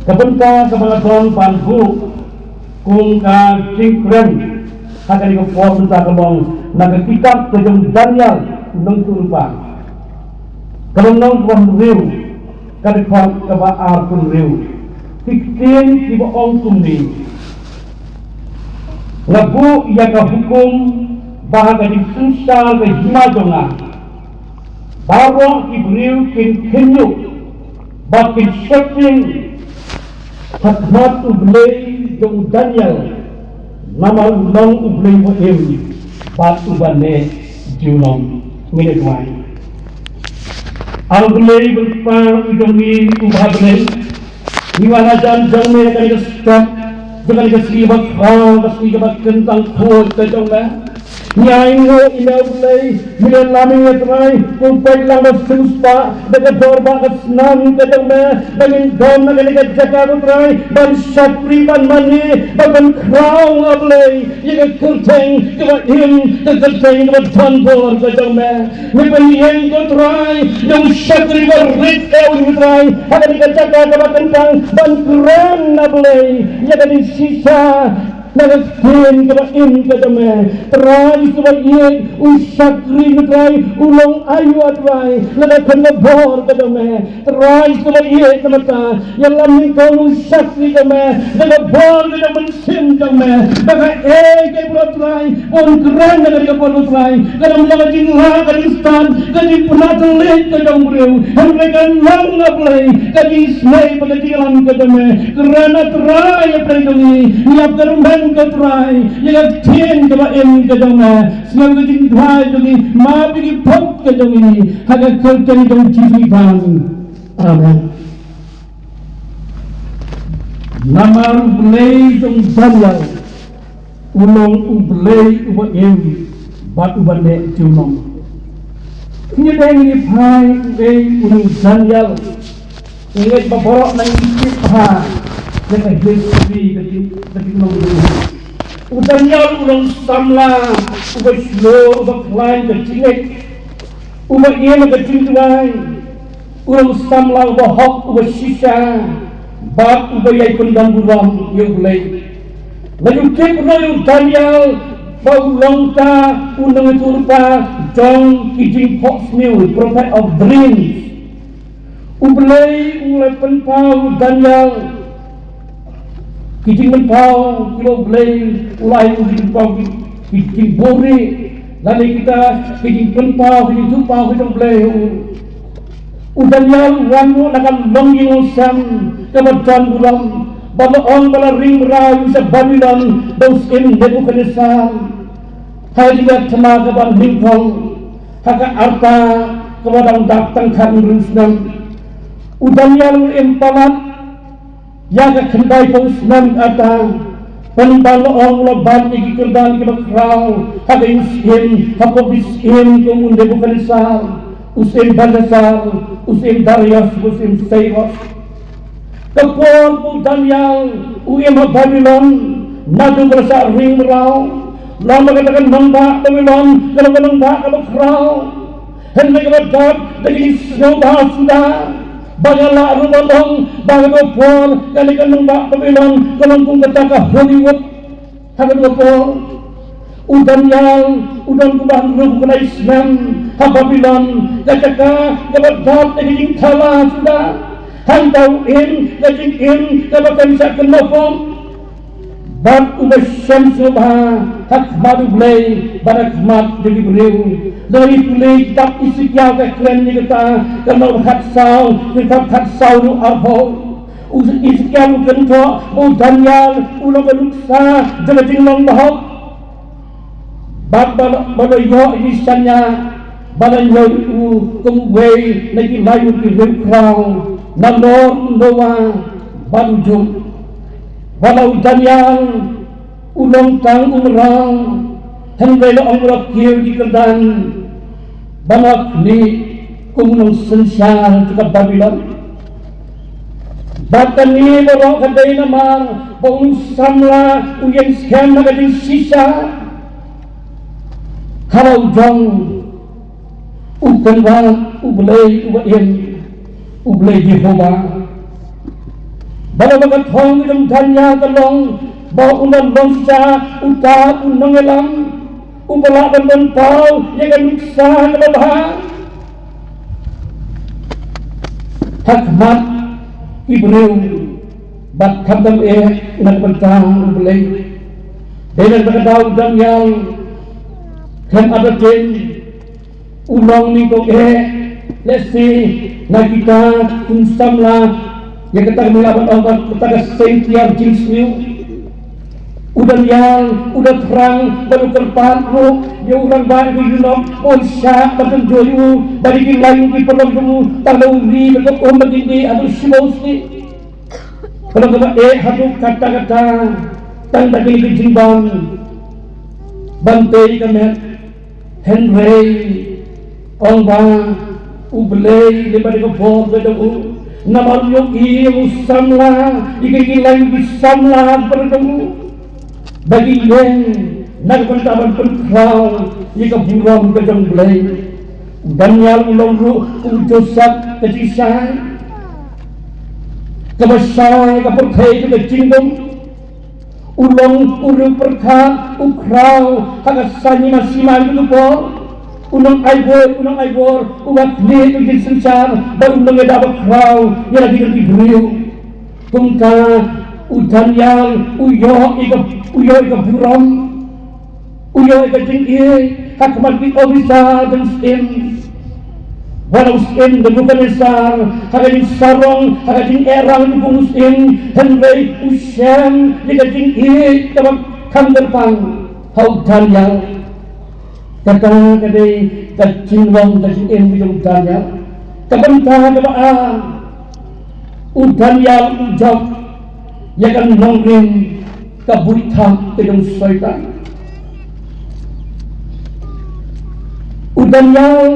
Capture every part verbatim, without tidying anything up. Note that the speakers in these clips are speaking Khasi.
Ka bynta kaba nga don ban buh kum ka jingkren ha kane ka por mynta ka long na ka kitab ka jong u Daniel u nongïathuhlypa. Ka lynnong kaba hynriew, ka dkhot kaba arphew hynriew. Ki ktien kiba ong kumne: Nga buh ïa ka hukum ba ha ka jingsynshar ka hima jong nga, baroh ki briew kin khynñiuh bad kin sheptieng ha khmat U Blei jong u Daniel, namar u long U Blei uba im bad uba neh junom. Ngin ïa duwai. A Blei Kpa u jong ngi uba ha bneng, ngi wan hajan jong me ha kane ka step jong kane ka sngi ba khraw, ka sngi kaba kyntang khuid ka jong me. Ngi ainguh ïa me, Blei, me la lam ïa ngi, Trai, kum u paidlang ba sngewspah da ka dor ba ka snam ka jong me, ba ngin don ha kane ka jaka, ko Trai, ban shakri, ban mane, ban pynkhraw, A Blei, ïa ka kyrteng kaba im, ka kyrteng kaba don bor ka jong me. Me pynïeng, ko Trai, ïa u shakri ba rit ïa u, Trai, ha kane ka jaka kaba kyntang, ban kren, A Blei, ïa ka jingshisha na ka ktien kaba im ka jong me. Trai, sngewbha ïeit, u shakri, Trai, u long aïu, Trai, na ka kyrteng bor ka jong me. Trai, sngewbha ïeit, namar ta ïalam nyngkong u shakri jong me, da ka bor ka jong u Mynsiem jong me, ba kaei kaei baroh, Trai, ba un kren ha kane ka por, Trai, kan ym long ka jinglah, ka jingstad, ka jingpynïaid ka jong u briew, hynrei kan long, A Blei, ka jingisynei bad ka jingïalam ka jong me. Kren, A Trai, ïa pyrshah jong ngi, ngi ap kyrmen, ko Trai, ïa ka ktien kaba im ka jong me. Sngap ka jingduwai jong ngi, map ïa ki pop ka jong ngi ha ka kyrteng jong u Jisu Khrist. Amen. Namar U Blei jong u Daniel u long U Blei uba im bad uba neh junom. Ngi dang ngi phai, u dei u Daniel. Ngi ngeit ba baroh ngi tip bha ïa ka history ka jing, ka jinglong jong u. U Daniel u long samla uba shlur, uba khlaiñ ka jingngeit, uba im ka jingduwai. U long samla uba hok, uba shisha, bad uba ïai pyndonburom ïa U Blei. La ju tip ruh ïa u Daniel ba u long uta u nongïathuhlypa jong ki jingphohsniew, prophet of dreams. U Blei u la pynpaw u Daniel ki jingpynpaw kiba U Blei u la ai, u jingpynpaw ki, ki jingbuhrieh, lane kita ki jingpynpaw, ki jingpynpaw ki jong U Blei. U, u Daniel u wan ruh na ka longïing longsem kaba donburom, ba la ong ba la ring mraw ïa u sha Babilon da u syiem Nebukhadnessar. Ha ka jingïathma kaba nyngkong ha ka rta kaba dang dap tang khathynriew snem, u Daniel u im palat ïa ka khyndaiphew snem ka rta. Pynban la ong, la bat ïa ki kyrdan kiba khraw ha ka ïing syiem, hapoh ki syiem kum u Nebukhadnessar, u syiem Belshassar, u syiem Darius, u syiem Cyrus. Ka por ba u Daniel u im ha Babilon, naduh ba la shah ring mraw, la ong ba kata ka nongbah Babilon ka long ka nongbah kaba khraw. Hynrei kaba dap da ki jingsngewbha suda, ba nga lah ruh ban ong ba ha kato ka por kane ka nongbah Babilon ka long kum kata ka Hollywood. Ha kato ka por u Daniel u don kumba hynriewphew khyndai snem ha Babilon, ka jaka kaba dap da ki jingthala suda. Hangta u im ka jingim kaba kem shah kynmaw pop, bad uba shem sngewbha ha khmat U Blei bad ha khmat jong ki briew. Lada ngi pule kitab Esekiel ka kren ïa kata, ka lynnong khatsaw, ka dkhot khatsaw haduh arphew. U Esekiel u kynthoh ba u Daniel u long ka nuksa jong ka jinglong bahok. Bad ba la, ba la ïoh ïa ki shaniah, ba la ïoh ïa u kum uwei na ki laingut ki riewkhraw, nalor u Noah bad u Job. Wat la u Daniel u long tang u mraw, hynrei la ong ba la kiew ïa ki kyrdan ba la khlieh kum u nongsynshar jong ka Babilon. Bad kane baroh ka dei namar ba u samla u ïeng skhem ha ka jingshisha. Haba u jong u kynrad U Blei uba im, U Blei Jehobah. Ba la ba ka thong ka jong u Daniel ka long ba un long shisha uta u nongïalam uba lah ban pynpaw ïa ka nuksa kaba bha. Ha khmat ki briew bad khamtam eh na ka bynta U Blei. Dei na kata ka daw u Daniel khlem artatien u long nyngkong eh, lehse na kita kum samla ïa kata ka mih ban ong ba kata ka seng tiar jingsniew. U Daniel u da thrang bad u kyrpad ruh ïa u rangbah ka ïunok un shah ban pynjoi ïa u bad ïa ki lai ki paralok jong u tang da u ri bad ka um bad ki dih haduh shibun snieh. Ka long kaba eh haduh katta katta tang da kine ki jingbam ban tei ka met. Hynrei ong ba U Blei lyngba ka bor ka jong u, namar u ïohi u samla ïa ki lai ki samla ba jong u ba ki ïeng na ka bynta ban pynkhraw ïa ka burom ka jong U Blei. U Daniel u long ruh u Joseph ka jingshai kaba shai ka pyrthei ka jingdum. U long u riewpyrkhat, u khraw ha ka saiñ hima sima ïa u por. U nongai bor, u nongai bor uba khlieh ïa ka jingsynshar bad u nongïada ba khraw ïa la ki jong ki briew. Kumta u Daniel u ïoh ïa ka, u ïoh ïa ka burom. U ïoh ïa ka jingïeit ha khmat ki ophisar jong u syiem. Wat la u syiem Nebukadnesar ha ka jingsarong, ha ka jingehrang jong u syiem, hynrei u shem ïa ka jingïeit kaba kham kyrpang ha u Daniel. Kata ka dei ka jinglong ka jingim jong u Daniel. Ka bynta kaba ar, u Daniel u jop ïa ka nongrim ka buit thap ka jong u Soitan. U Daniel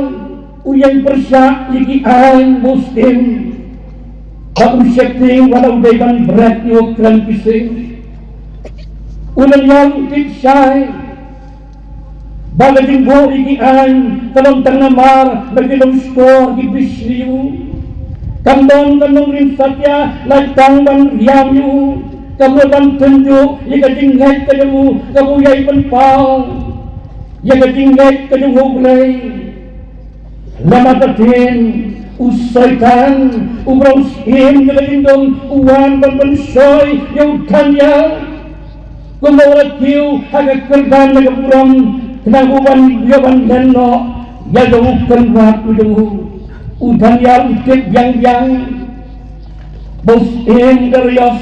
u ïeng pyrshah ïa ki aiñ ba u syiem, ba um sheptieng wat la u dei ban bret ïa u kren ki sing. U Daniel u tip shai ba ka jingbuh ïa ki aiñ ka long tang namar ba ki long shkor ki bishni ïa u. Kam don ka nongrim satia lait tang ban riam ïa u, ka mut ban tynjuh ïa ka jingngeit ka jong u kaba u ïai pynpaw ïa ka jingngeit ka jong u Blei. Lada ka dei u Soitan, u briew syiem ka jingdum, u wan ban pynshoi ïa u Daniel. Kumba u la kiew ha ka kyrdan ka burom, khnang u ban ïoh ban len noh ïa u kynrad u jong u. U Daniel u tip biang biang ba u syiem Darius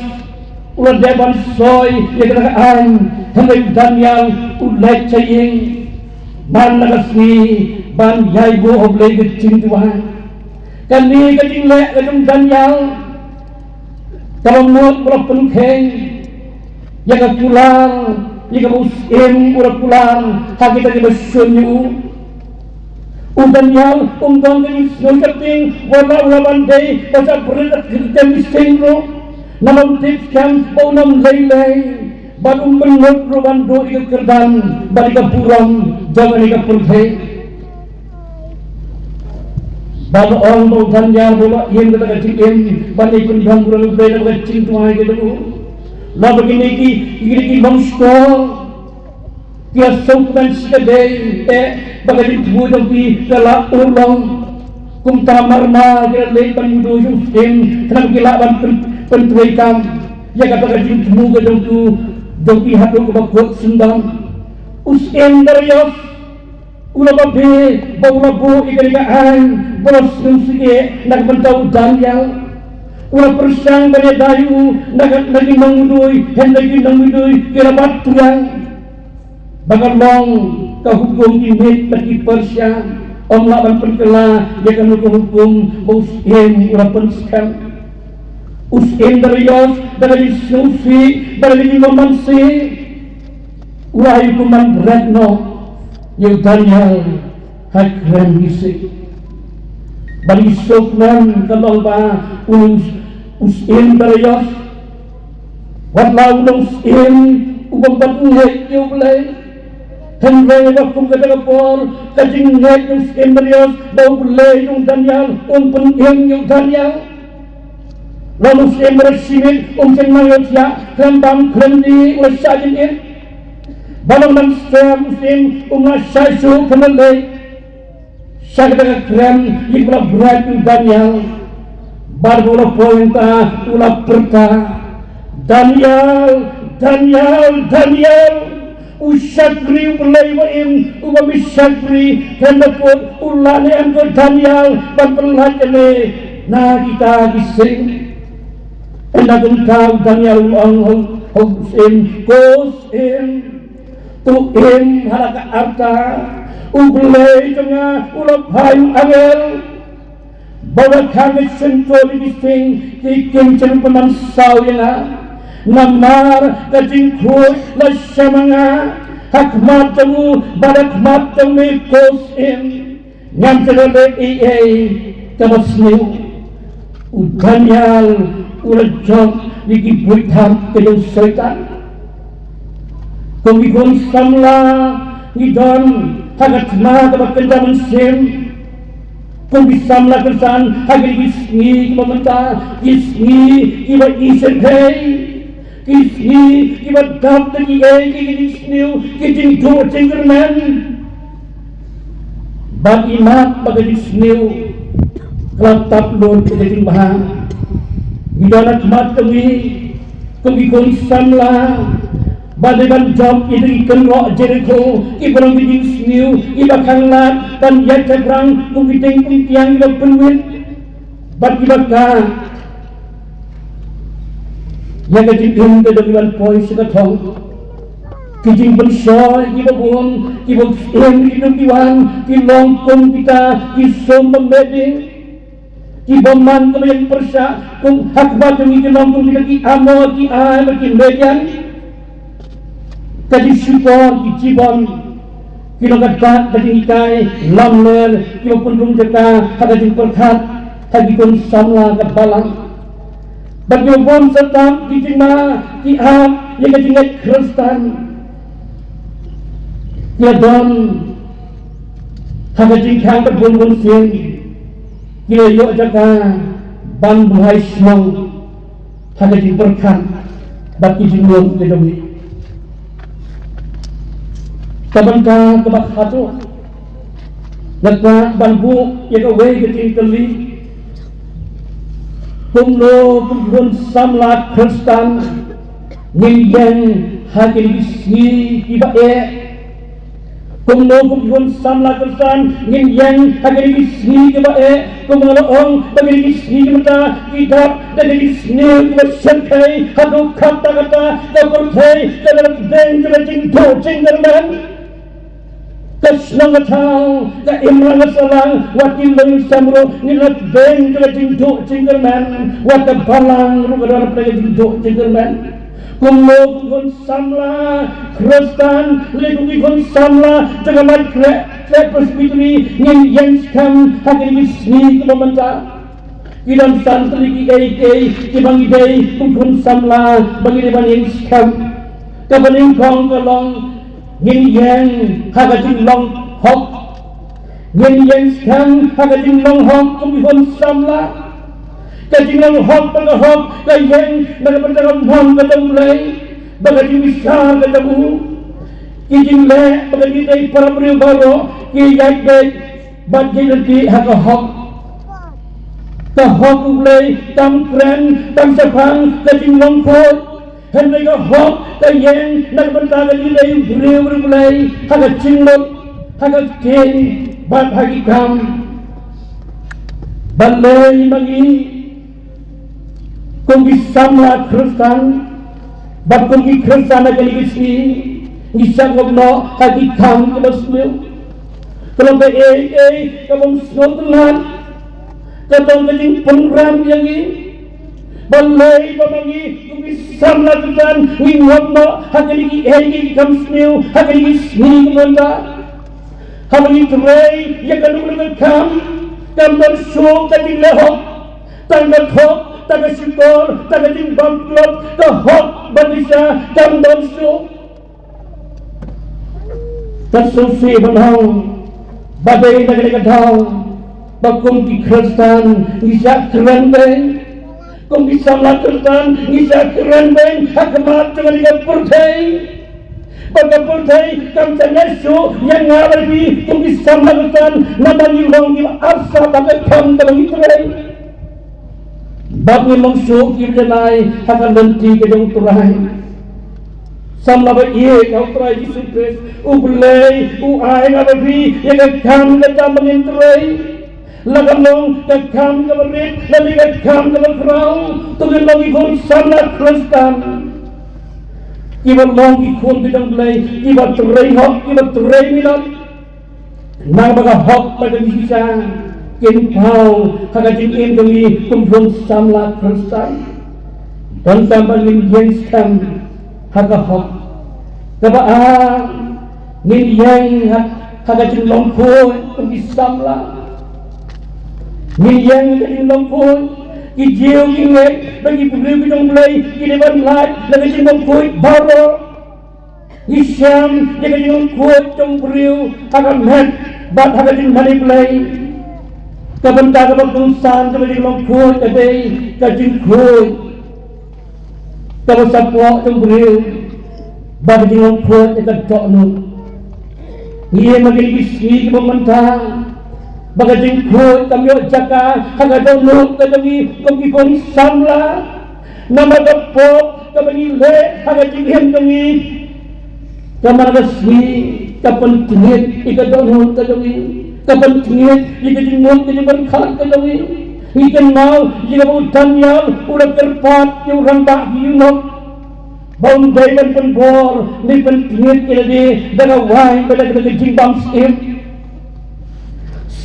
u la dep ban soi ïa kata ka aiñ, hynrei u Daniel u leit sha ïing man la ka sngi ban ïai buh ha U Blei ka jingduwai. Kane ka jingleh ka jong u Daniel ka long mut ba la pynkheiñ ïa ka kular ïa kaba u syiem u la kular ha kita kiba shun ïa u. U Daniel um don ka jingsngewsih wat la u la ban dei ba shah bret ha ka kem seng ruh. Namar u tip skhem ba un ym lei lei bad um bynnud ruh ban duh ïa ka kyrdan bad ïa ka burom jong kane ka pyrthei. Ba la ong ba u Daniel ba u la ïeng kata ka jingim ban ïai pynbna burom ïa U Blei na ka jingduwai ka jong u. La ba kine ki, kine ki longshkor ki la sngewkmen shikatdei, eh, ba ka jingthmu jong ki ka la urlong. Kumta marmar ki la leit ban mudui sha u syiem khnang ba ki lah ban pyn, pyntrei kam ïa kata ka jingthmu ka jong u, jong ki haduh kaba kut syndon. U syiem Darius u la babe ba u la buh ïa kane ka aiñ ba la sngewsih na ka bynta u Daniel. U la pyrshang ban ïada ïa u na ka, na ki nongmudui, hynrei ki nongmudui ki la bat tyrwa. Ba ka long ka hukum ki Med bad ki Persia ym lah ban pynkylla ïa kano ka hukum ba u syiem u la pynskhem. U syiem Darius da ka jingsngewsih, da ka jingmynmansih, u la ai hukum ban bret noh ïa u Daniel ha kren ki sing. Bad ka jingsngewkmen ka long ba u, u syiem Darius, wat la u long syiem u bym pat ngeit ïa U Blei, hynrei ba kum kata ka por ka jingngeit jong u syiem Darius ba U Blei jong u Daniel un pynim ïa u Daniel. Long u syiem ba la shimit, um shym nang ïoh thiah, khlem bam khlem dih u la shah jingit. Ba long nang stem u syiem, um la shah shuh khlem leit sha kata ka kren ïa kaba la bret u Daniel. Bad ba u la poi mynta u la pyrta, Daniel, Daniel, Daniel, u shakri u Blei ba im, uba me shakri, khlem da put u la ne em ko Daniel ban pyllait ïa me na kita ki sing. Ynda kumta u Daniel u ong ha u syiem, ko syiem, to im ha la ka arta, u Blei jong nga u la phah u angel ba u la khang ka shyntur jong ki sing, ki kim shym pynman saw ïa nga. Namar ka jingkhuid la shem ha nga ha khmat jong u bad ha khmat jong me ko syiem. Ngam shym la leh ei ei kaba sniew. U Daniel u la jop ïa ki buit thap ka jong u Soitan. Kum ki khun samla ngi don ha ka thma kaba kynja mynsiem. Kum ki samla Khristan ha kine ki sngi kiba mynta, ki sngi kiba i shyrkhei, ki sngi kiba dap da kiei kiei ki jingsniew, ki jingduh jingkyrmen. Bad i map ba ka jingsniew ka la tap lut ïa ka jingbha. Ngi don ha khmat jong ngi kum ki khun samla ba dei ban jop ïa ki kynroh Jerikho, kiba long ki jingsniew kiba khanglad ban ïaid shaphrang kum ki tieng kum ki tiang kiba pynwit bad kiba kah ïa ka jingim ka jong ngi ban poi sha ka thong. Ki jingpynshoi kiba bun, kiba im, ki dum ki wan, ki long kum kita ki sum ba meh ding, ki bymman kaba ïeng pyrshah, kum ha khmat jong ngi ki long kum kita ki Amor, ki Ai bad ki Midian. Ka jingshukor ki Jibon, ki long ka dak ka jinghikai lamler kiba pynrung jaka ha ka jingpyrkhat ha ki khun samla ka balang. Bad kiba bun sa tam ki jingma ki ap ïa ka jingngeit Khristan. Ki la don ha ka jingkhang bad bun bun sien ki la ïoh jaka ban buhai shnong ha ka jingpyrkhat bad ki jinglong ki jong ngi. Ka bynta kaba khatduh, nga kwah ban buh ïa kawei ka jingkylli. Kumno kum ki khun samla Khristan ngin ïeng ha kine ki sngi kiba eh? Kumno kum ki khun samla Khristan ngin ïeng ha kine ki sngi kiba eh? Kumno la ong ba kine ki sngi ki mynta ki dap da kine ki sngi kiba shyrkhei haduh katta katta, ka pyrthei ka la deng jong ka jingduh jingkyrmen. Ka shnong ka thaw, ka imlang ka sahlang, wat ki lum sem ruh ngi la deng jong ka jingduh jingkyrmen, wat ka balang ruh ka don ha ka jingduh jingkyrmen. Kumno kum ki khun samla Khristan, lane kum ki khun samla jong ka Laitkhleh Presbytery ngin ïeng skhem ha kine ki sngi kiba mynta? Ki don san tylli kiei kiei kiba ngi dei kum ki khun samla ba ngi dei ban ïeng skhem. Kaba nyngkong ka long ngin ïeng ha ka jinglong hok. Ngin ïeng skhem ha ka jinglong hok kum ki khun samla. Ka jinglong hok ba ka hok ka ïeng na ka bynta ka mon ka jong U Blei bad ka jingbishar ka jong u. Ki jingleh bad ka jingïadei para briew baroh ki ïaid beit bad ki lynti ha ka hok. Ka hok U Blei kam kren tang shaphang ka jinglong khuid, hynrei ka hok ka ïeng na ka bynta ka jingïadei briew bad U Blei ha ka jingmut, ha ka ktien bad ha ki kam. Balei ma ngi kum ki samla Khristan bad kum ki Khristan ha kine ki sngi ngi shah ngop noh ha ki kam kiba sniew? Ka long kaei kaei kabym sngewtynnat, ka long ka jingpynrem ïa ngi. Balei ba ma ngi kum ki samla Khristan ngi ngop noh ha kine kiei kiei ki kam sniew ha kine ki sngi kiba mynta? Haba ngi trei ïa kano kano ka kam, kam don shuh ka jingleh hok. Tang ka thok, tang ka shukor, tang ka jingbam klop, ka hok bad ka shisha kam don shuh. Ka sngewsih ban ong ba dei na kane ka daw ba kum ki Khristan ngi shah kren beit, Kum ki samla Khristan ngi shah kren beiñ ha khmat jong kane ka pyrthei. Bad ka pyrthei kam shah ïa shuh ïa nga bad phi kum ki samla Khristan namar ngi long kiba arsap ha ka kam kaba ngi trei. Bad ngim long shuh kiba janai ha ka lynti ka jong U Trai. Samla ba ïeit ha U Trai Jisu Khrist, U Blei u ai nga bad phi ïa ka kam kata ba ngin trei. La ka long ka kam kaba rit lane ka kam kaba khraw, to ngin long ki khun samla Khristan kiba long ki khun ki jong U Blei, kiba trei hok, kiba trei minot. Naba ka hok bad ka jingshisha kin paw ha ka jingim jong ngi kum khun samla Khristan. Don kam ba ngin ïeng skhem ha ka hok. Kaba ar, ngin ïeng ha, ha ka jinglong khuid kum ki samla. Ngin ïeng ha ka jinglong khuid. Ki jingïeit ba ki briew ki jong U Blei ki dei ban lait na ka jinglong khuid baroh. Ngi shem ïa ka jinglong khuid jong u briew ha ka met bad ha ka jingmane Blei. Ka bynta kaba kongsan jong ka jinglong khuid ka dei ka jingkhuid kaba shapoh jong u briew bad ka jinglong khuid ïa ka dohnud. Ngi ïa ma ngi ki sngi kiba mynta ba ka jingkhuid kam ïoh jaka ha ka dohnud ka jong ngi kum ki khun samla. Namar ka pop kaba ngi leh ha ka jingim jong ngi. Ka man ka sngi ka pyntngit ïa ka dohnud ka jong ngi, ka pyntngit ïa ka jingmut ka jingpyrkhat ka jong ngi. Ngi kynmaw ïa kaba u Daniel u la kyrpad ïa u rangbah ki eunuch ba un dei ban pynbor ne pyntngit ïa lade da ka waiñ bad da ka jingbam syiem.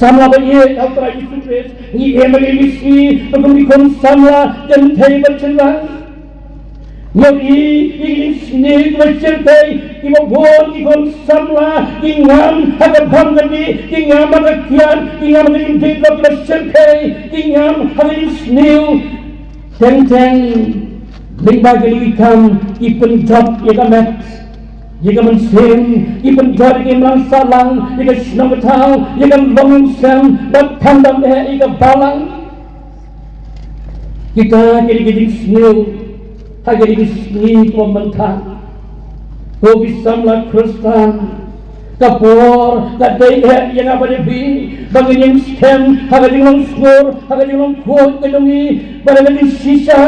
Samla ba ïeit ha u Trai Jisu Khrist, ngi ïa ma ngi ki sngi ba kum ki khun samla kynthei bad shynrang. Ngi ïohi ïa ki sngi kiba shyrkhei kiba bun ki khun samla ki ngam ha ka bam ka dih, ki ngam ha ka kiad, ki ngam ha ka jingdih kiba shyrkhei, ki ngam ha ka jingsniew. Teng teng lyngba kine ki kam ki pynjot ïa ka met, ïa ka mynsiem, ki pynjot ïa ka imlang sahlang, ïa ka shnong ka thaw, ïa ka longïing sem, bad tang tam eh ïa ka balang. Kita kine ki jingsniew ha kine ki sngi kiba mynta. Ko ki samla Khristan, ka por ka dei eh ïa nga bad ïa phi ba ngin ïeng skhem ha ka jinglong sngur, ha ka jinglong khuid ka jong ngi bad ha ka jingshisha.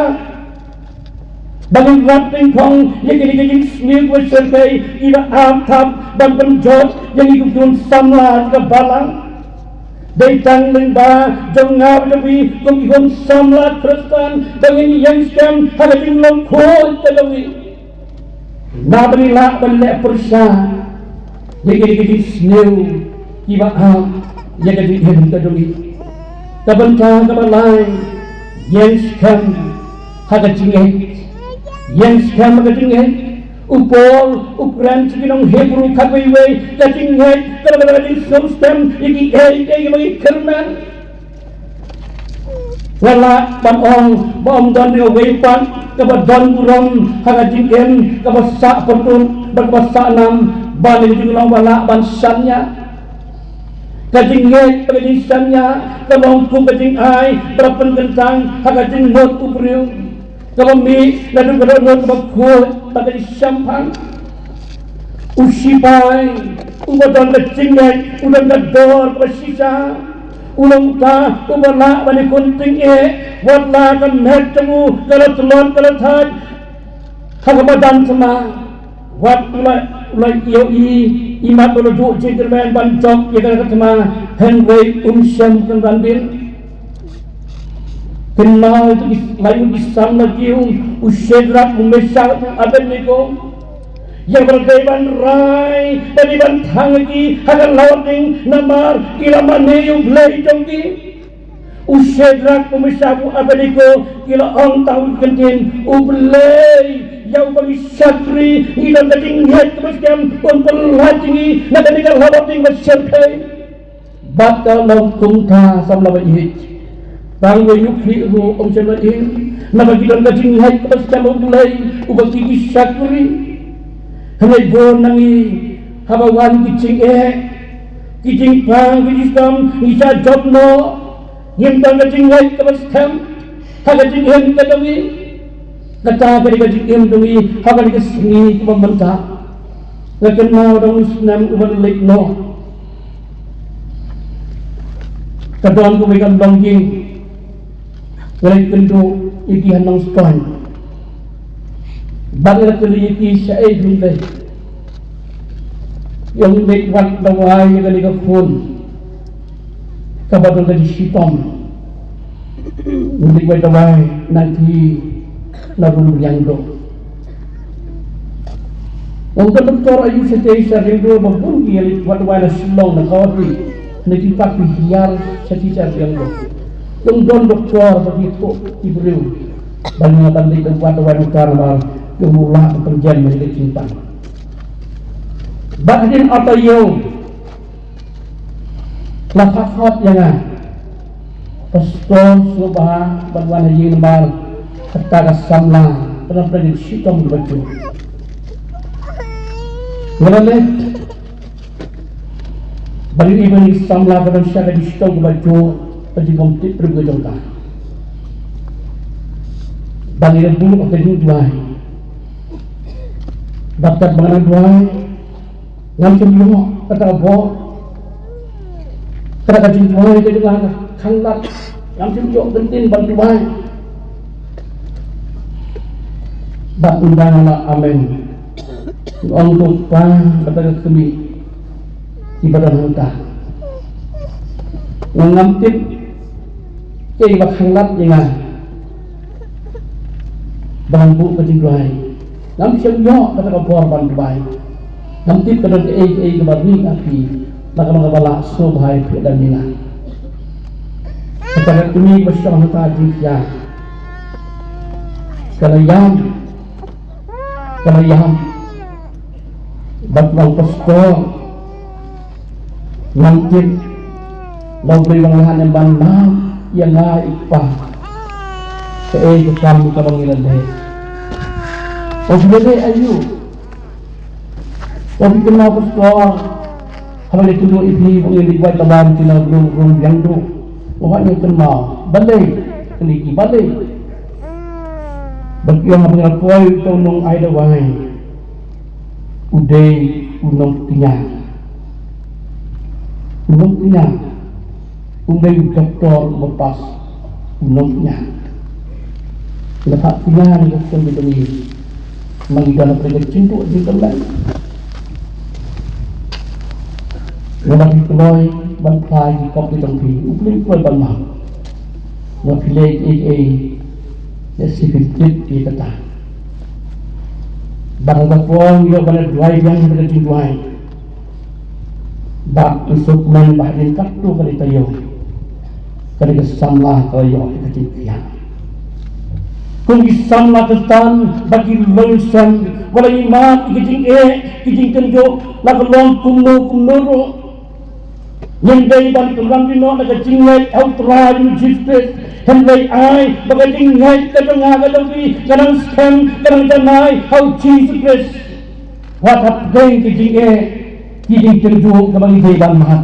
Ba ngin rat nyngkong ïa kine ki jingsniew kiba shyrkhei kiba ap thap ban pynjot ïa ngi kum ki khun samla jong ka balang. Dei tang lyngba jong nga bad jong phi kum ki khun samla Khristan ba ngin ïeng skhem ha ka jinglong khuid ka jong ngi. Naba ngi lah ban leh pyrshah ïa kine ki jingsniew kiba ap ïa ka jingim ka jong ngi. Ka bynta kaba lai, ïeng skhem ha ka jingngeit. Ïeng skhem ha ka jingngeit. U Paul u kren sha ki nong Hebru khatwei wei, ka jingngeit ka long ka jingsngewskhem ïa kiei kiei kiba ngi kyrmen. Nga lah ban ong ba ym don kawei pat kaba don burom ha ka jingim kaba sah pyrthut bad kaba sah nam ban ïa ka jinglong ba lah ban shaniah. Ka jingngeit bad ka jingshaniah ka long kum ka jingai ba la pynkyntang ha ka jingmut u briew, kaba mih naduh ka dohnud kaba khuid bad ka jingshemphang. U sipai uba don ka jingngeit u don ka dor kaba shisha. U long uta uba lah ban ïakhun tyngeh wat la ka met jong u ka la tlot ka la thait ha ka madan thma. Wat u la, u la ïohi i mat ba la duh jingkyrmen ban jop ïa ka thma, hynrei um shym kynran bit. Kynmaw ïa ki lai ngut ki samla kiew, u Shadrak, u Meshak, u Abednego. Ïa ba la dei ban rai, ba dei ban thang ïa ki ha ka lawar ding namar ki la mane ïa u Blei jong ki. U Shadrak, u Meshak, u Abednego ki la ong tang ha ka kyntien, U Blei ïa uba ngi shakri, ngi don ka jingngeit kaba skhem un pynlait ïa ngi na kane ka lawar ding ba shyrkhei. Bad ka long kumta samla ba ïeit. Tang wei u khlieh ruh um shym la ïeh, naba ki don ka jingngeit kaba skhem ha U Blei uba ki, ki shakri. Hynrei bun na ngi haba wan ki jingeh, ki jingpang, ki jingshitom, ngi shah jop noh. Ngim don ka jingngeit kaba skhem. Ha ka jingim ka jong ngi, kata ka dei ka jingim jong ngi ha kane ka sngi kaba mynta. Nga kynmaw da u snem uba la leit noh, ka don kawei ka longïing, nga la ïakynduh ïa ki ha Nongstoiñ. Bad nga la kylli ïa ki shaei phi leit. Ïa, nga leit wad dawai ïa kane ka khun kaba don ka jingshitom. Nga leit wad dawai na ki, na Rumriang Duk. Ong ka doktor, aïu shatei sha Riangdo ba bun ki ïa leit wad dawai na Shillong, na Guwahati, na ki pat ki hiar shatei sha Riangdo. Ym don doktor ba ki thuh ki briew ban ïa ban leit wad dawai mynta namar ki ym lah ban pynjem ïa ka jingpang. Bad hadien arphew taïew, la phah khot ïa nga, Pastor, sngewbha ban wan ha ïing namar kata ka samla ka don ka jingshitom kaba jur. Nga la leit. Bad ïa kane ka samla ka don sha ka jingshitom kaba jur, ka jingkam tip briew ka jong ka. Bad ïa ka buh ka jingduwai. Bad katba nga dang duwai, ngam shym ïoh kata ka bor. Kata ka jingduwai ka jong nga ka khanglad, ngam shym ïoh kyntien ban duwai. Bad ynda nga la amen, nga ong, to Pa, kata ka kmie kiba don hangta, nga ngam tip kaei ba khanglad ïa nga ban buh ka jingduwai. Ngam shym ïoh kata ka bor ban duwai. Ngam tip ka don kaei kaei kaba ri ha phi, na ka bynta kaba la sngewbha ïa phi da mynta. Kata ka kmie kaba shong hangta jingkhia, ka la ïam, ka la ïam. Bad ong, Pastor, ngam tip lada U Blei u la ïalam ban map ïa nga, i kpa, kaei ka kam kaba ngi la leh. Ong, phi la leh aïu? Ong, phi kynmaw, Pastor, haba ngi kynduh ïa phi ba ngi leit wad dawai na Rum, Rumriang Duk? Ong, hooid nga kynmaw. Balei? Kylli ki, balei? Bad ki ong, haba ngi la poi, uto u nongai dawai u dei u nongkñia. U nongkñia. Um dei u doktor uba pass, u nongkñia. Ngi la phah kñia na ka ktien jong ngi, ma ngi don hapdeng ka jingduh jingkyrmen. Namar phi kloi ban phla ïa ki kop ki jong phi, U Blei u kloi ban map. Namar phi leh kiei kiei, lehse phi tip ïa kata. Bad ha kata ka por ngi ïoh ban ïa duwai biang ha kata ka jingduwai. Bad ngi sngewkmen ba hadien katto katne taïew, kane ka samla ka la ïoh ïa ka jingkhiah. Kum ki samla Khristan ba ki longïing, wat la ngi mad ïa ka jingeh, ka jingkynjoh, la ka long kumno kumno ruh, ngim dei ban kynran bynnoh na ka jingngeit ha U Trai Jisu Khrist. Hynrei ai ba ka jingngeit ka jong nga, ka jong phi, ka nang skhem, ka nang janai ha U Jisu Khrist. Wat hapdeng ki jingeh, ki jingkynjoh kaba ngi dei ban mad.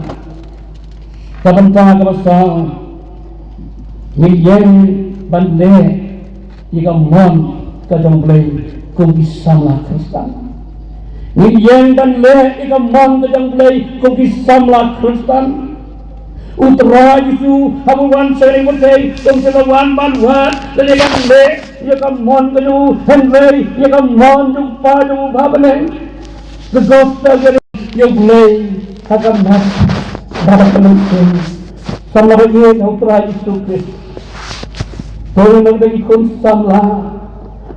Ka bynta kaba saw, ngi ïeng ban leh ïa ka mon ka jong U Blei kum ki samla Khristan. Ngi ïeng ban leh ïa ka mon ka jong U Blei kum ki samla Khristan. U Trai Jisu haba u wan sha kane ka pyrthei, um shym la wan ban wad lane ban leh ïa ka mon ka jong u, hynrei ïa ka mon jong U Kpa jong u ba ha bneng. The gospel, ïa U Blei ha ka mat bad ha ka mynsiem. Samla ba ïeit ha U Trai Jisu Khrist. To ngin long ki khun samla.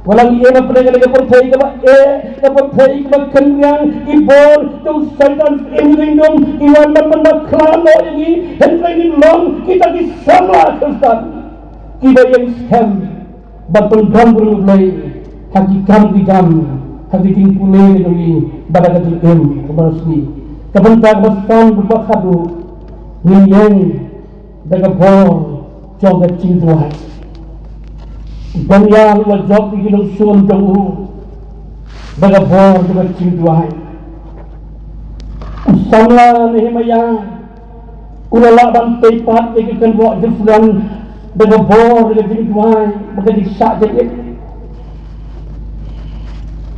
Wat la ngi im hapdeng kane ka pyrthei kaba eh, ka pyrthei kaba kynriang, ki bor jong Soitan, im, kingdom, ki wan ban pynbakhraw noh ïa ngi, hynrei ngin long kita ki samla Khristan kiba ïeng skhem ban pyndonkam ïa U Blei ha ki kam ki jam, ha ki jingpule jong ngi bad ha ka jingim kaba shisha. Ka bynta kaba san bad ba khatduh, ngi ïeng da ka bor jong ka jingduwai. Daniel u la jop ïa ki nongshun jong u da ka bor jong ka jingduwai. U samla Nehemiah u la lah ban tei pat ïa ki kynroh Jerusalem Da ka bor, da ka jingduwai, ba ka jingshah jingit.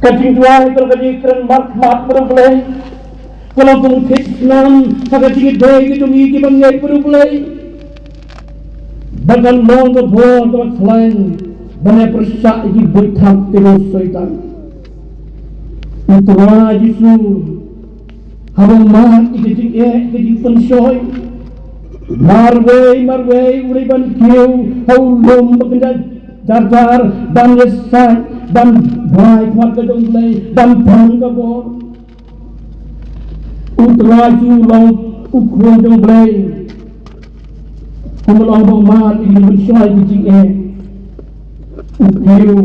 Ka jingduwai ka long ka jingkren markhmat bad U Blei. Ka long ka jingthik snam ha ka jingïadei ka jong ngi kiba ngeit bad U Blei. Ba kan long ka bor kaba khlaiñ ban ïa pyrshah ïa ki buit thap ki jong u Soitan. U Trai Jisu haba u mad ïa ka jingeh, ka jingpynshoi, marwei marwei u leit ban kiew ha u lum ba kynjah jar jar, ban ïasaid, ban duwai khmat ka jong U Blei, ban pan ka bor. U Trai Jisu u long u khun jong U Blei. Kumba long ba u mad ïa ka jingpynshoi, ka jingeh, u kiew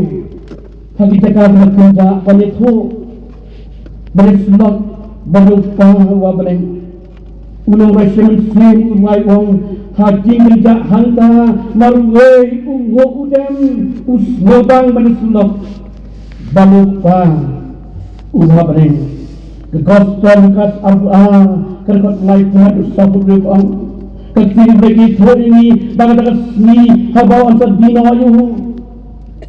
ha ki jaka ba kynjah ban ïathuh, ban ïasyllok bad U Kpa uba ha bneng. U nongrai shem mynsiem u rwai u ong, ha jingkynjah hangta marwei u nguh u dem, u sngewbang ban ïasyllok bad U Kpa uba ha bneng. Ka Gospel Lukas arphew ar, ka dkhot laiphew, u sawphew hynriew ka ong, ka ktien U Blei ka ïathuh ïa ngi ba kata ka sngi haba u an sa die noh ïa u,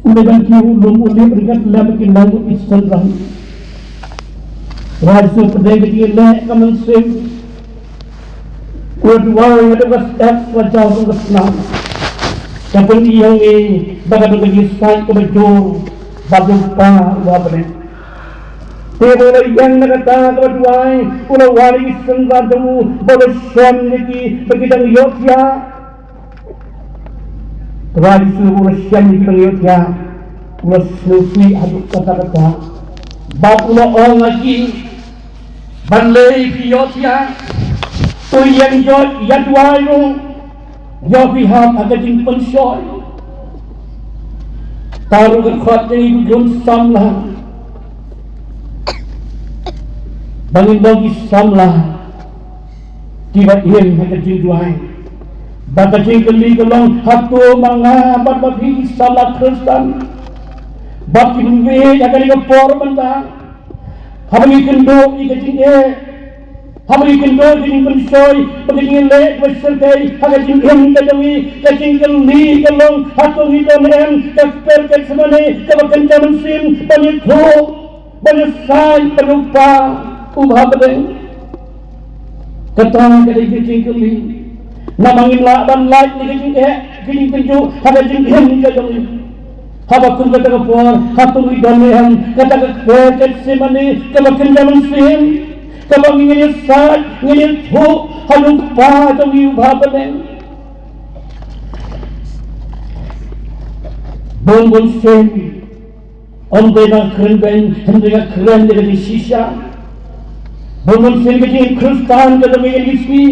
u leit ban kiew ha u lum, u leit ryngkat lem bad ki nongïasyllok. Trai Jisu pyrshang ka jingïaleh ka mynsiem. U duwai haduh ka step, u jaw kum ka snam. Ka pyni ïa ngi ba ka don ka jingïasaid kaba jur bad U Kpa uba ha bneng. Te ba u la ïeng na kata kaba duwai, u la wan ïa ki synran jong u, ba u la shem ïa ki ba ki dang ïohthiah. Trai Jisu u la shem ïa ki ba ngi ïohthiah, u la sngewsih haduh katta katta. Bad u la ong ha ki, balei phi ïohthiah? To ïeng ïoh ïa duwai ruh, ïoh phi hap ha ka jingpynshoi. Tang ruh ka khot ïa ngi kum ki samla, ba ngin long ki samla kiba im ha ka jingduwai. Ba ka jingkylli ka long, hato ma nga bad ma phi ki samla Khristan, ba ki mih ha kane ka por mynta, haba ngi kynduh ïa ka jingeh, haba ngi kynduh ïa ka jingpynshoi, ba ka jingïaleh ba shyrkhei ha ka jingim ka jong ngi, ka jingkylli ka long, hato ngi don em ka kper Gethsemane kaba kynja mynsiem ban ïathuh, ban ïasaid bad U Kpa uba ha bneng? Kata ka dei ka jingkylli. Namar ngim lah ban lait na ka jingeh, ka jingpynjuh ha ka jingim ka jong ngi. Haba kum kata ka por, hato ngi don em kata ka kper Gethsemane kaba kynja mynsiem, kaba ngin ïasaid, ngin ïathuh ha U Kpa jong ngi uba ha bneng? Bun bun sien, ym dei ba nga kren beiñ, hynrei nga kren da ka jingshisha. Bun bun sien ka jingkhristan ka jong ngi kine ki sngi,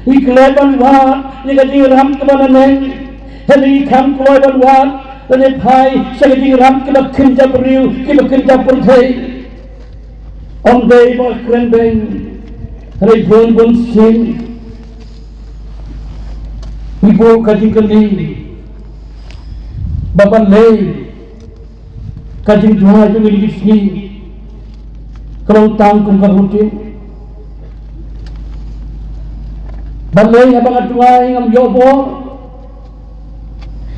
ngi klet ban wad ïa ka jingïarap kaba naneng, hynrei ngi kham kloi ban wad lane phai sha ka jingïarap kiba kynja briew, kiba kynja pyrthei. Ym dei ba nga kren beiñ, hynrei bun bun sien ngi buh ka jingkylli ba balei ka jingduwai jong ngi kine ki sngi ka long tang kum ka routine. Balei haba nga duwai ngam ïoh bor?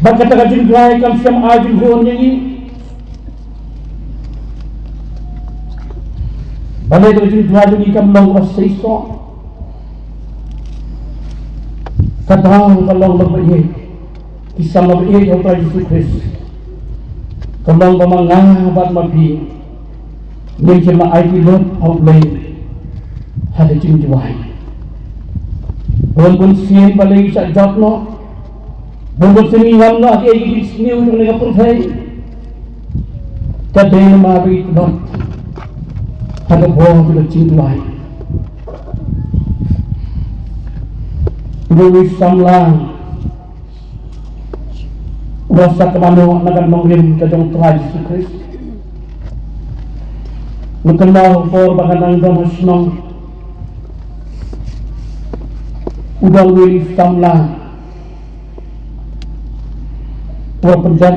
Bad kata ka jingduwai kam shym ai jinghun ïa ngi? Balei ka jingduwai jong ngi kam long kaba seisoh? Ka daw ka long ba ïeit, ki samla ba ïeit ha U Trai Jisu Khrist, ka long ba ma nga bad ma phi ngin shym la aiti lut ha U Blei ha ka jingduwai. Bun bun sien balei ngi shah jot noh, bun bun sien ngi ngam noh ha kiei kiei ki jingsniew jong kane ka pyrthei. Ka dei namar ba ngi tlot ha ka bor jong ka jingduwai. Uwei u samla uba sah kynmaw na ka nongrim ka jong U Trai Jisu Khrist. Nga kynmaw ha ka por ba nga dang don ha shnong, u don uwei u samla uba pynjot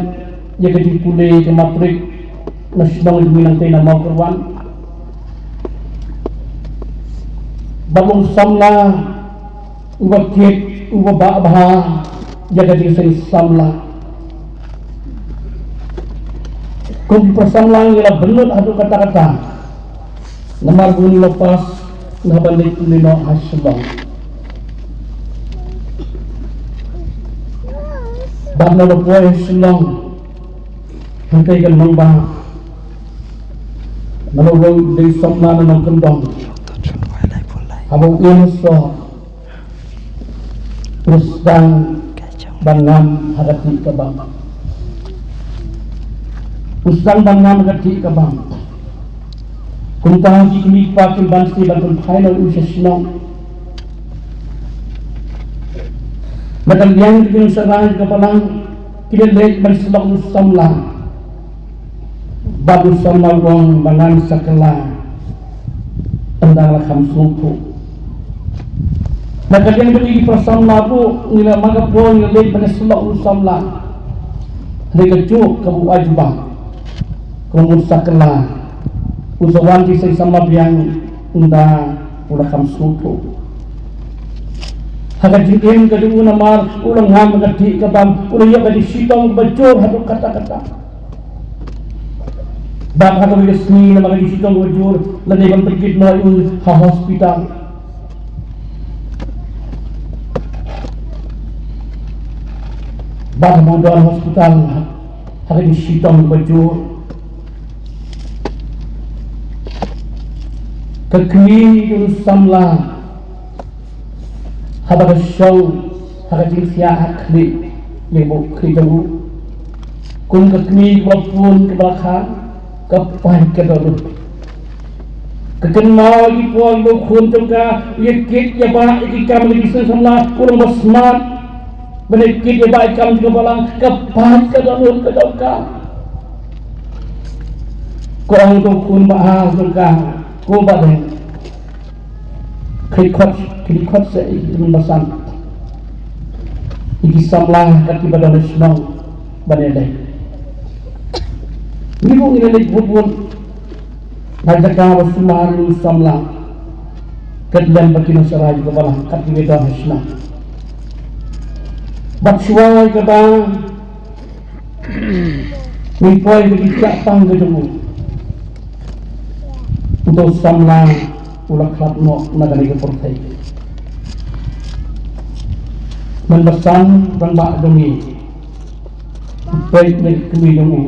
ïa ka jingpule ka matrik na shnong jong ngi nangtei na Mawkyrwat. Bad u long u samla uba kit, uba bah bha, ïa ka jingseng samla. Kum ki para samla ngi la bynnud haduh katta katta. Namar ba ngi la pass na ban leit pynlehnoh ha Shillong. Bad na la poi ha Shillong, hangtei ka nongbah, na la rung dei samla na nongkyndong. Haba u ïoh soh, u sdang ban ngam ha ka tih ka bam. U sdang ban ngam ha ka tih ka bam. Kumta ki kmie ki kpa kim banse ban pynphai noh ïa u sha shnong. Na ka liang ki nongshakri ka balang ki la leit ban syllok u samla. Bad u samla u ong ba ngan sa kylla, ynda la kham sngewthuh. Na ka liang jong ngi ki para samla ruh, ngi la, ma ka por ngi la leit ban ïasyllok u samla. Hynrei kajuh kaba u ai jubab, ka ong un sa kylla, un sa wan jingseng samla biang ynda u la kham sngewthuh. Ha ka jingim ka jong u, namar u la ngam ha ka tih ka bam, u la ïoh ka jingshitom kaba jur haduh katta katta. Bad ha kawei ka sngi, namar ka jingshitom kaba jur, la dei ban pynkit noh ïa u ha hospital. Bad haba u don ha hospital, ha ka jingshitom kaba jur, ka kmie jong u samla, haba ka shong ha ka jingthiah ha khlieh, lyngbuk khlieh jong u, kum ka kmie kaba pun kaba la kha, ka pait ka dohnud. Ka kynmaw ïa ki por ba u khun jong ka u ïakit ïabah ïa ki kam ki jingseng samla, u long ba smat ban ïakit ïabah ïa ki kam jong ka balang, ka pait ka dohnud ka jong ka. Ka ong ïa u khun ba ar jong ka, ko Bah Deng, khie khot, khie khot seh ïa ki tymmen basan, ïa ki samla kat kiba don ha shnong ban ïaleh. Ngi ruh ngi la leit bud bud na jaka ba sumar ïa u samla, kat lem bad ki nongshakri ka balang kat kiba don ha shnong. Bad shuwa ïa kaba ngin poi ha ka jingshah pang ka jong u, uto u samla u la khlad noh na kane ka pyrthei. Mynbasan rangbah jong ngi u peit na ka kmie jong u,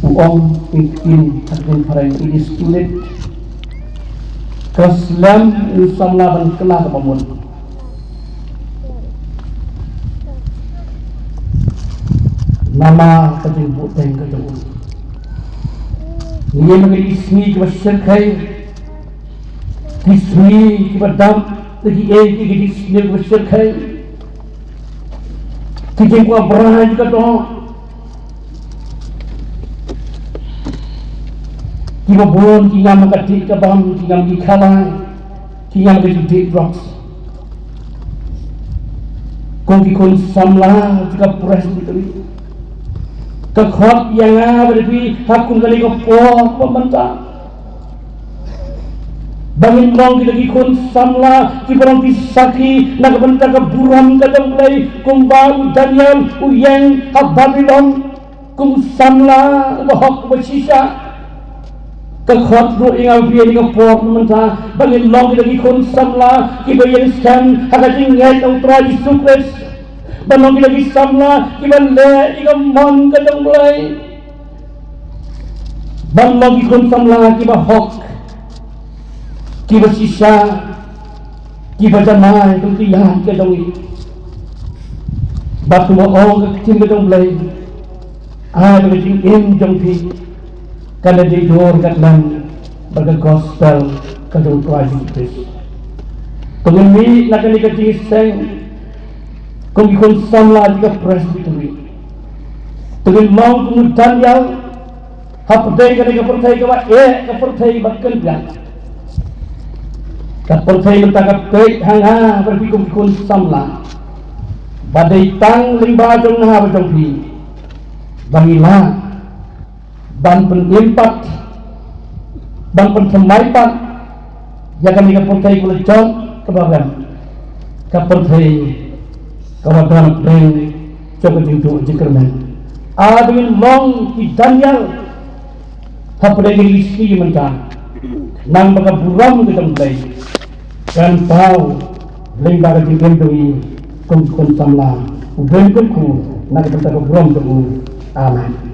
u ong, in Phareng, it is too late. Ka slem ïa u samla ban kylla kaba mut. Namar ka jingbuhteng ka jong u. Ngi ïa ma ka sngi kiba shyrkhei, ki sngi kiba dap, ki ei ki, ki sngi kiba shyrkhei, ki jingkwah brai ka dong. Kiba bun ki ngam ha ka tih ka bam, ki ngam ki khalai, ki ngam ki tih drugs. Ko ki khun samla jong ka Presbytery, ka khot ïa nga bad ïa phi ha kum kane ka por ba mynta, ba ngin long kita ki khun samla kiba long ki sakhi na ka bynta ka burom ka jong U Blei, kumba u Daniel u ïeng ha Babilon kum u samla uba hok uba shisha. Ka khot ruh ïa nga bad ïa phi ha kane ka por mynta ba ngin long kita ki khun samla kiba ïeng skhem ha ka jingngeit ha U Trai Jisu Khrist. Ban long kita ki samla kiba leh ïa ka mon ka jong U Blei. Ban long ki khun samla kiba hok, kiba shisha, kiba jamai kum ki ïaid ka jong ngi. Bad kumba ong ka ktien ka jong U Blei, ai ba ka jingim jong phi kan da dei dur ka tlang bad ka gospel ka jong U Trai Jisu Khrist. To ngin mih na kane ka jingseng kum ki khun samla jong ka Presbytery. To ngin long kum u Daniel hapdeng kane ka pyrthei kaba eh, ka pyrthei ba kynbiang, ka pyrthei mynta ka peit ha nga bad phi kum ki khun samla, ba dei tang lyngba jong nga bad jong phi ba ngi lah ban pynim pat, ban pynthymmai pat ïa kane ka pyrthei kaba la jot kaba rem, ka pyrthei Kaba don pdeng jong ka jingduh jingkyrmen. Ai ba ngin long ki Daniel hapdeng ïa ki sngi mynta. Nang ba ka burom ka jong U Blei kan paw lyngba ka jingim jong ngi kum ki khun samla U Blei, kum ki na ka bynta ka burom jong U. Amen.